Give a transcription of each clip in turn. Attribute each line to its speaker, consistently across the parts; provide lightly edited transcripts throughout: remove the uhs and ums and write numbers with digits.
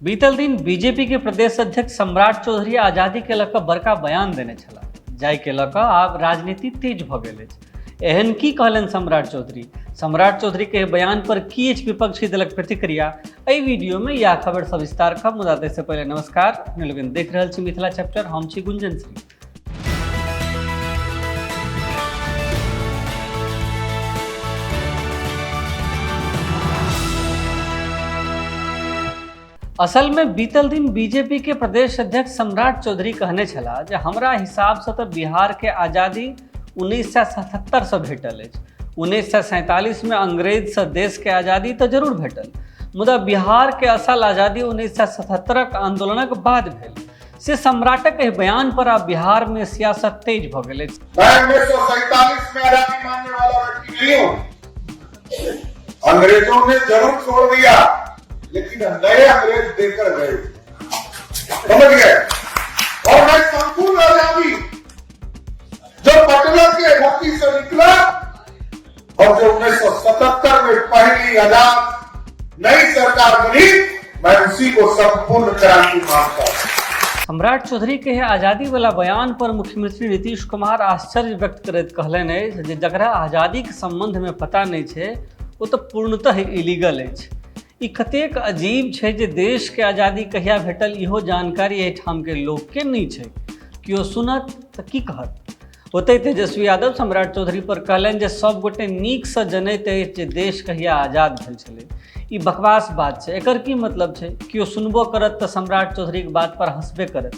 Speaker 1: बीतल दिन बीजेपी के प्रदेश अध्यक्ष सम्राट चौधरी आजादी के लऽ कऽ बड़का बयान देने छलाह, जाहि के लऽ कऽ आब राजनीति तेज भऽ गेल अछि। एहन की कहलनि सम्राट चौधरी? सम्राट चौधरी के बयान पर की अछि विपक्षी दलक प्रतिक्रिया? एहि वीडियो में यह खबर सविस्तार खबर। मुदा ताहिसँ पहिले नमस्कार, अपने लोगन देख रहल छी मिथिला चैप्टर, हम छी गुंजन सिंह। असल में बीतल दिन बीजेपी के प्रदेश अध्यक्ष सम्राट चौधरी कहने छलाह जे हमरा हिसाब से तो बिहार के आज़ादी 1977 से भेटल अछि। 1947 में अंग्रेज से देश के आज़ादी तो जरूर भेटल, मुदा बिहार के असल आज़ादी 1977 आंदोलनक बाद भेल। से सम्राटक एहि बयान पर आब बिहार में सियासत तेज भ गेल अछि।
Speaker 2: मैं 1947 में आजादी मानने वाला व्यक्ति नहीं हूं। अंग्रेजों ने जरूर छोड़ दिया, लेकिन नए अंग्रेज देकर गए, समझ गए। और मैं संपूर्ण आजादी जो पटना के धरती से निकला और जो 1977 में पहली आजाद नई सरकार बनी, मैं उसी को संपूर्ण क्रांति मानता हूं।
Speaker 1: सम्राट चौधरी के आजादी वाला बयान पर मुख्यमंत्री नीतीश कुमार आश्चर्य व्यक्त करैत कहलनि अछि जे जकरा आजादी के संबंध में पता नहीं छै ओ तो पूर्णतः इलीगल अछि। ई कतेक अजीब छै जे देश के आजादी कहिया भेटल इहो जानकारी एहिठाम के लोक के नहीं छै। केओ सुनत तऽ की कहत? ओतहि तेजस्वी यादव सम्राट चौधरी पर कहलनि जे सब गोटे नीकसँ जनैत अछि जे देश कहिया आजाद भेल छलै। ई बकवास बात छै, एकर की मतलब छै? केओ सुनबो करत तऽ सम्राट चौधरीके बात पर हंसबे करत,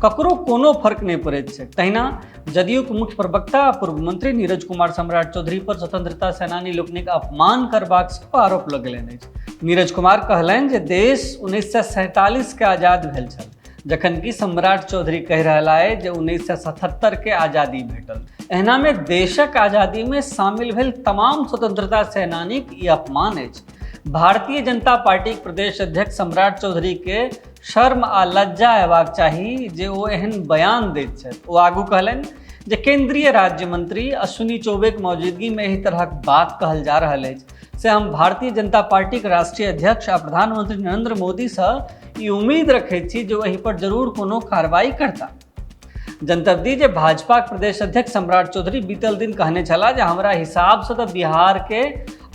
Speaker 1: ककरो कोनो फर्क नहि पड़ैत छै। तहिना जदयूके मुख्य प्रवक्ता आ पूर्व मंत्री नीरज कुमार सम्राट चौधरी पर स्वतंत्रता सेनानी लोकनिक अपमान करबाक सेहो आरोप लगेलनि अछि। नीरज कुमार कहलनि जे देश 1947 के आजाद भेल छल, जखन कि सम्राट चौधरी कहि रहला अछि जे 1977 के आजादी भेटल। एहना में देशक आजादी में शामिल भेल तमाम स्वतंत्रता सेनानीक ई अपमान अछि। भारतीय जनता पार्टीक प्रदेश अध्यक्ष सम्राट चौधरी के शर्म आ लज्जा अयबाक चाही जे ओ एहन बयान दैत छथि। ओ आगू कहलनि जे केंद्रीय राज्य मंत्री अश्विनी चौबेक मौजूदगी में एहि तरहक बात कहल जा रहल अछि, से हम भारतीय जनता पार्टीक राष्ट्रीय अध्यक्ष आ प्रधानमंत्री नरेंद्र मोदी सँ ई उम्मीद रखैत छी जे ओ एहि पर जरूर कोनो कार्रवाई करता। जनतब दी जे भाजपाक प्रदेश अध्यक्ष सम्राट चौधरी बीतल दिन कहने छलाह जे हमरा हिसाब से तऽ बिहार के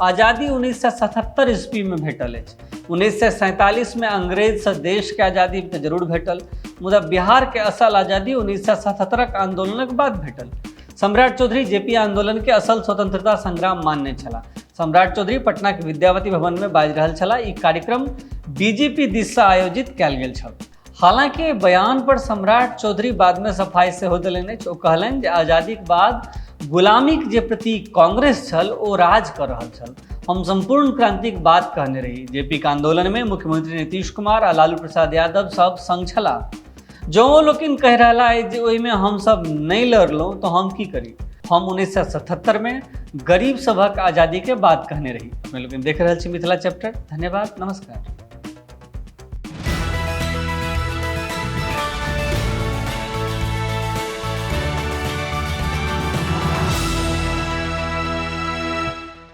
Speaker 1: आजादी 1977 ईस्वी में भेटल अछि। 1947 में अंग्रेज से देश के आजादी तऽ जरूर भेटल, मुदा बिहार के असल आजादी 1977 आंदोलनक बाद भेटल। सम्राट चौधरी जेपी आंदोलन के असल स्वतंत्रता संग्राम मानने छलाह। सम्राट चौधरी पटना के विद्यावती भवन में बाजि रहल छलाह। ई कार्यक्रम बीजेपी दिस से आयोजित कयल गेल छल। हालांकि बयान पर सम्राट चौधरी बाद में सफाई सेहो देलनि अछि। ओ कहलनि जे आजादीक बाद गुलामीक जे प्रतीक कांग्रेस छल ओ राज कऽ रहल छल। हम संपूर्ण क्रांतिक बात कहने रही। जेपी के आंदोलन में मुख्यमंत्री नीतीश कुमार आ लालू प्रसाद यादव सब संग छलाह। जँ ओ लोकनि कहि रहला अछि जे ओहिमे हमसब नहि लड़लहुँ तऽ हम की करी? हम 1977 में गरीब सभक आजादी के बात कहने रही। अपने लोकनि देख रहल छी मिथिला चैप्टर। धन्यवाद, नमस्कार।